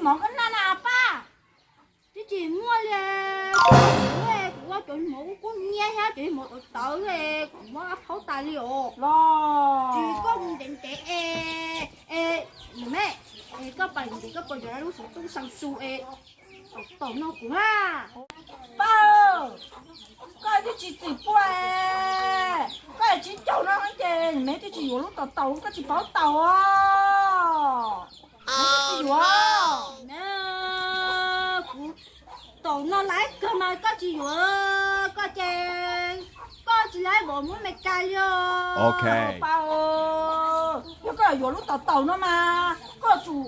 Mov koj noj na Paj. Twb tsis muaj li, kuv ua cov mov kub kub hnyiab thiab cov mov tawv tawv, kuv muab phaub tas li os. Tsis koj mus ntev ntev es, es, me, es koj pais ntev koj puas yuav lub xov tooj Samsung es tau tau no kuv na. Paj, koj twb tsis txwm pua, koj tsis caum no ces me twb tsis yuav lub tau tau, koj tsis paub tau os. Tsis yuav. Kuv tau no laiv kawg mas koj tsis yuav, koj ces koj tsis laiv vauv Hmoob Amelikas li os. Paj, yog koj yuav lub tau tau no mas koj tsum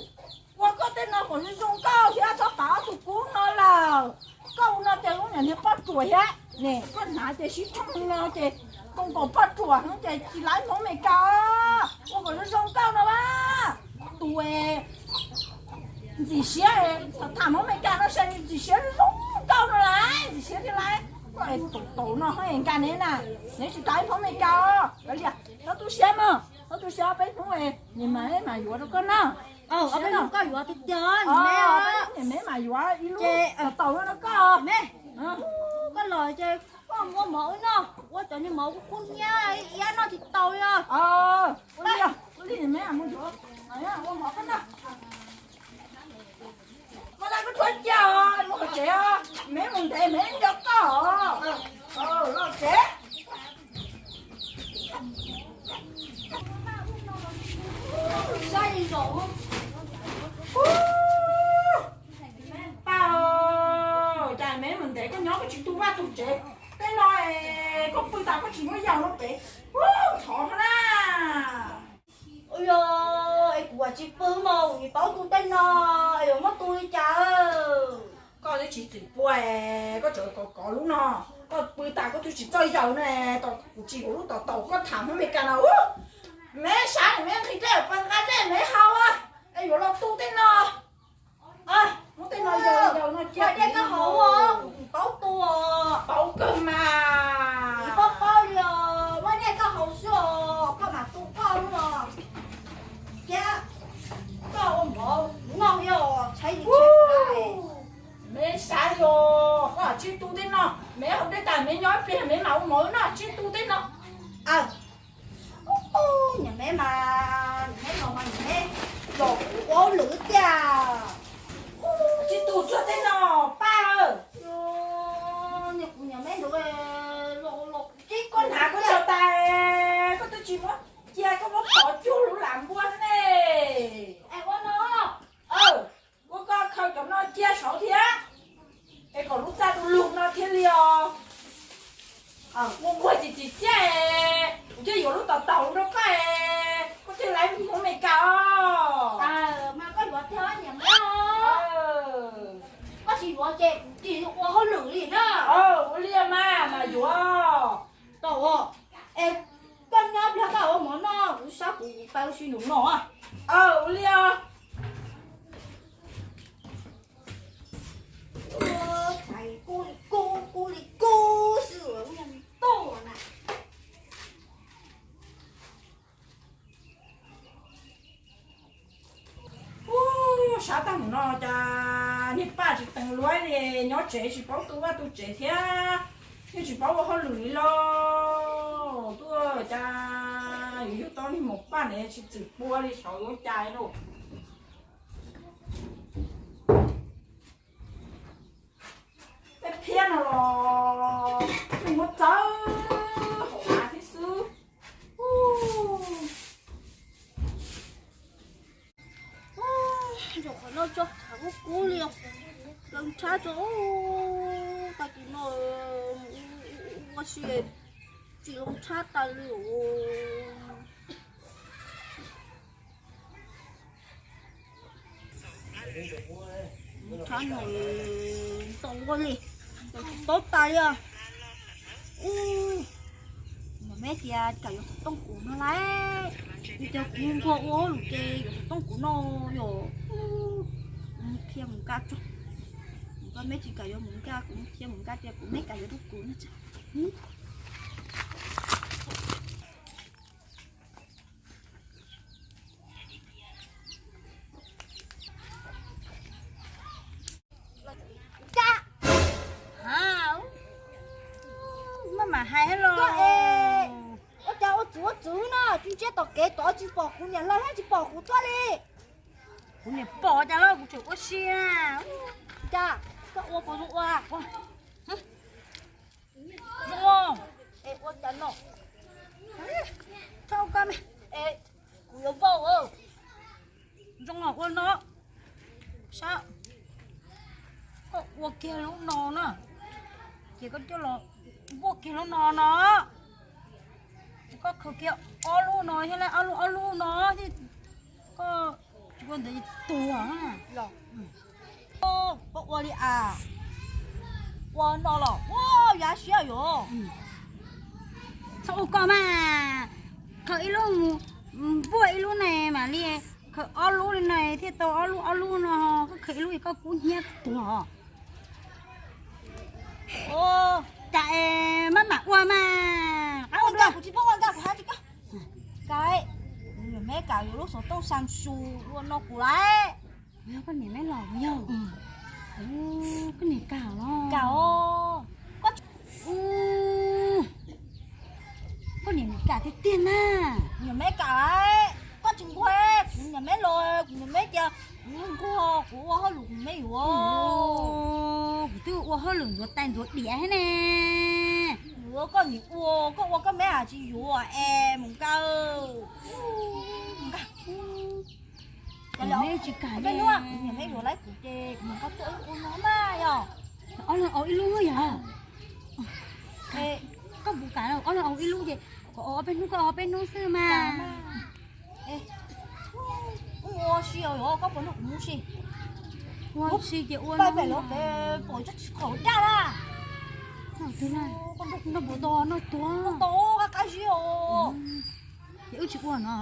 ua koj tej no kom zoo zoo nkauj thiab txhob pav ob tug kub no lawm. Koj ua no ces lub niag poj ruam thiab ne, koj hnav ces sib tshooj no ces koom kom poj ruam no ces tsis laiv Hmoob Amelikas. Ua kom zoo zoo nkauj no a. Tus ntxim siab tham Hmoob Amelikas no ces ntxim siab zoo nkauj no laiv, ntxim siab thiab laiv. Koj tus tau no ho nkag neb na, neb tsis laiv Hmoob Amelikas os. Kav liam, txhob tu siab mog, txhob tu siab, peb hnub niam me mas yuav rau koj na. Peb hnub koj yuav tiag tiag, niam me mas yuav ib lub tau tau no rau koj. Koj los ces koj muab mov wb noj, ua cov niag mov kub kub hnyiab iab noj tsis tau li os. Ua li, ua li niam me mus yuav, ua mov koj noj. Koj laj koj rhuav cia os, mus hauv tsev os, me mus ntev me nco koj os. Los tsev. Paj, cas me mus ntev koj nyob koj tsis tu vaj tu tsev. Tej no koj pw tas koj tsis muab yaus no pem, ntxhov na. Ua yog es kuv tsis pw mas kuv tsis paub tu tej no, es yuav muab tu li cas? Koj twb tsis txwm pua, koj tseem kov kov lub no, koj pw tas koj twb tsis txawj yaus ne, kuv tsis yuav lub tau tau koj tham Hmoob Amelikas no. Me saib me nqhis dej pas nqa dej me haus, es yuav los tu tej no. Muab tej no yaus yaus no cia dej koj haus, kuv paub tu. Paub kawg mas. Paub paub li os, muab dej koj haus xwb os, koj mam tu koj lub no. Thiab koj ua mov noj thiab os, tshaib li tshaib. Me saib os, koj tsis tu tej no, me haus dej tas me nyob ib pliag me mam ua mov noj, tsis tu tej no. Niam me mas, niam me los mas niam me los kuv ua hauj lwm tiag. Tsis tu tsuag tej no, Paj. Niam kuv niam me ntawd los los kuv tsis, koj hnav koj tso tas, koj twb tsis muab cia, koj muab pov cuag lub lam npua ne. Es ua no, ua koj khaws cov no cia saud thiab, es kom lub txaj du lug no thiaj li os. Ua nquag tsis txim txiaj, kuv thiaj yuav lub tau tau rau koj, koj thiaj laiv Hmoob Amelikas os. Mas koj yuav thiab niam me. Koj tsis yuav ces kuv tsis ua hauj lwm li na. Ua li mas, mas yuav. Tau, es koj nyob pliag koj ua mov noj, kuv sab kuv pab ua si num no. Ua li os. Kub li kub, kub li kub xwb tuaj na. Ub, sab tag mus no cas niag Paj tsis teev luab li, nyob tsev tsis paub tu vaj tu tsev thiab, yeej tsis paub ua hauj lwm li los tuaj cas yuav yug tau niag maum Paj ne tsis txwm pua li saud yuav cas lauj. Tej phiab no los yeej muab txawb hauv av thiab xwb. Zaum qhov no tso tshav kub kub li os. Loo tshab tso, tag kis no ua si tsis loo tshab tas li os. Tshab no ntau ua li, tsis paub tas li os. Ub, niam me tias kam yuav xov tooj kuv no laiv, vim tias kuv nquag ua hauj lwm ces yuav xov tooj kuv no yom. Kuv mus qhia mus nkag tso, kuv me tsis kam yuav mus nkag, kuv mus qhia mus nkag tias kuv me kam yuav rau kuv no tso. pam hais los. Ua cas ua txwv ua txwv no, tsis ntsia tom kev tod tsis pom kuv niam los thiab tsis pom kuv tuaj li. Kuv niam pom cas los kuv tseem ua si na. Cas koj ua puas zoo ua? Zoo. Es ua cas no? Txhob ua koj me. Es kuv yuav vau. Zoo los ua no. Sab, koj ua kiag lub no na. Ces koj coj los npuaj kiag lub no no. Ces koj khaws kiag ob lub no thiab, ob lub ob lub no thiab. Koj tsis ua ntawd tuag. Koj ua li a, ua no los ua yam siab yuav. Txhob ua koj mas, khaws ib lub mus npuaj ib lub ne mam li, khaws ob lub li no thiaj tau ob lub ob lub no, koj khaws ib lub koj kub hnyiab koj tuag. Cas es maj mam ua mas. Kuv tsis paub ua nkaj kuv hais li koj. Kuv niam me kam yuav lub xov tooj Samsung ua no kuv lawm. Koj niam me los yog. Koj niam kam los. Kam os. Koj niam kam tiag tiag na. Niam me kam lawm, koj tsis nquag kuv niam me los, kuv niam me tias kuv nquag kuv ua hauj lwm kuv me yuav. Kuv twb ua hauj lwm ntxuav tais ntxuav diav thiab ne. Yuav koj niam ua, koj ua koj me tsis yuav es mus nkaj. Mus nkaj. Niam me tsis kam. Niam me yuav lawm kuv ces mus nkaj tuaj ua no mas yog. Ob leeg ua ib lub yog. Koj puas kam ob leeg ua ib lub ces kuv ua ob peb hnub koj ua ob peb hnub xwb mas. Ua si os, koj puas nrog kuv mus si? Ua si ces ua pem los pem pom tsob txiv qaub daj lawm. Noj puas tau noj tuag. Noj tau qab qab zib os. Ces wb tsis ua no.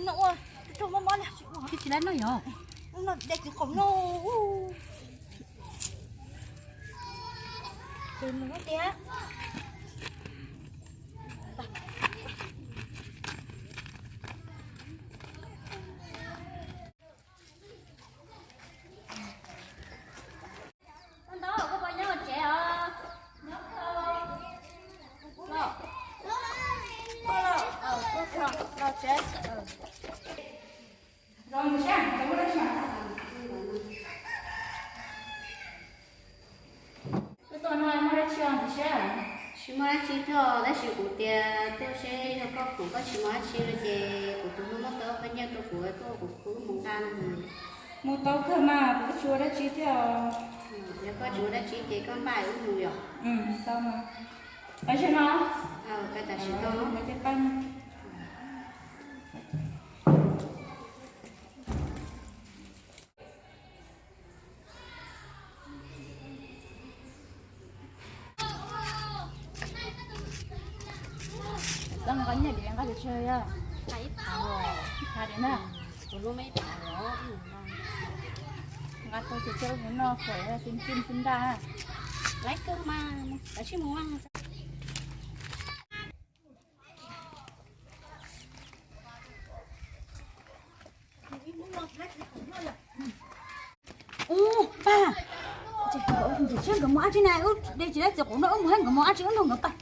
No ua, tsis mob mob li tsis ua. Tsis tsis laib noj yog. No de txiv qaub no. Ces mus tiag. Koj ntaub, koj puas nyob tsev os? Los tsev. Koj tuaj no muaj dab tsi os ntxim siab? Tsis muaj dab tsi thiab, tab sis kuv tias tuaj seb yog koj khoom koj tsis muaj dab tsi no ces kuv tus hlub muab tau ob peb nyiaj rau kuv tuaj kuv khwv mus nqa no. Mus tau kawg mas, kuv twb tsis ua dab tsi thiab os. Yog koj tsis ua dab tsi ces koj npaj wb mus yom? Tau mas. Tam sim no. Tam sim no. Txhob nqa nyiaj diav nqa pes tsawg yog? Nqa ib phav, ib phav diav na. Kuv lub me ib phav los. Nqa tau ces coj mus noj fawm xi tim xi nraj. Laiv kawg mas, kav tsij mus. Ub, pab, ntxim siab nkawd mus dab tsi na, wb de tsis laib txiv qaub no wb mus hab nkawd mus dab tsi wb nrog nkawd pab.